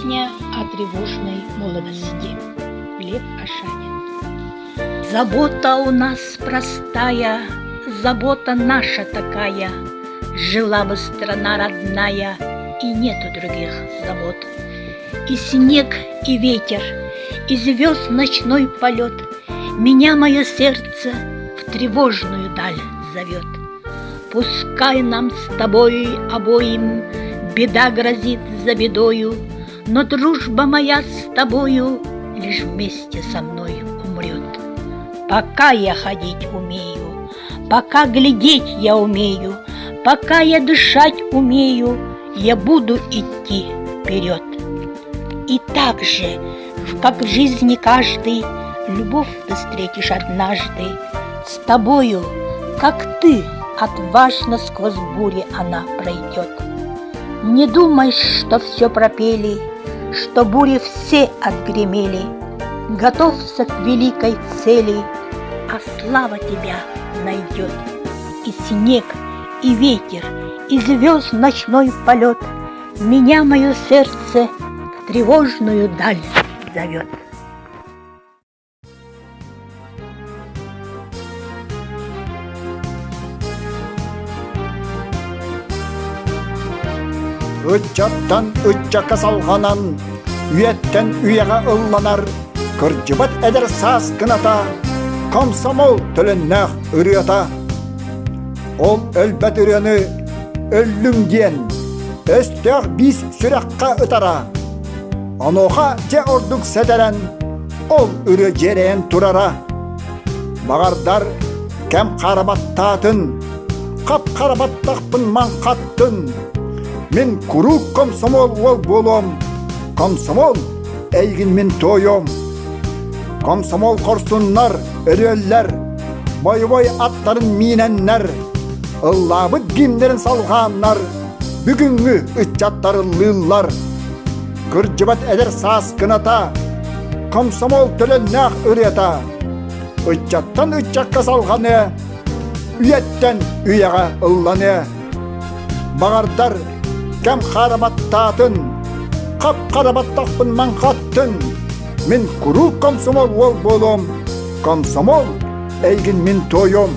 Песня о тревожной молодости. Лев Ошанин. Забота у нас простая, забота наша такая. Жила бы страна родная, и нету других забот. И снег, и ветер, и звезд ночной полет Меня мое сердце в тревожную даль зовет. Пускай нам с тобой обоим Беда грозит за бедою, Но дружба моя с тобою Лишь вместе со мной умрет. Пока я ходить умею, Пока глядеть я умею, Пока я дышать умею, Я буду идти вперед. И так же, как в жизни каждый, Любовь ты встретишь однажды, С тобою, как ты, отважно сквозь бури она пройдет. Не думай, что все пропели, Что бури все отгремели. Готовься к великой цели, А слава тебя найдет. И снег, и ветер, и звезд ночной полет Меня мое сердце в тревожную даль зовет. Ыччаттан ыччакка салҕанан, үйэттэн үйэҕэ ылланар кырдьыбат эдэр саас кыната, комсомол төлөннөөх ырыата. Ол өлбөт ырыаны өллүм диэн өстөөх биис сүрэххэ ытара. Онуоха дьэ ордук сэтэрэн, ол ырыа дьиэрэйэн турара. Баҕардар кэм харабаттаатын, хап-хара баттахпын маҥхаттын. Мин куруук комсомол уол буолуом, комсомол эйигин мин туойуом. Комсомол хорсуннар, өрүөллэр, бойобуой аттарын миинэннэр, ыллаабыт гимнэрин салҕааннар, бүгүҥҥү ыччаттар ыллыыллар. Кырдьыбат эдэр саас кыната, комсомол төлөннөөх ырыата, ыччаттан ыччакка салҕаныа, үйэттэн үйэҕэ ылланыа. Баҕардар кэм харабаттаатын, хап-хара баттахпын маҥхаттын, мин куруук комсомол уол буолуом, комсомол эйгин мин туойуом.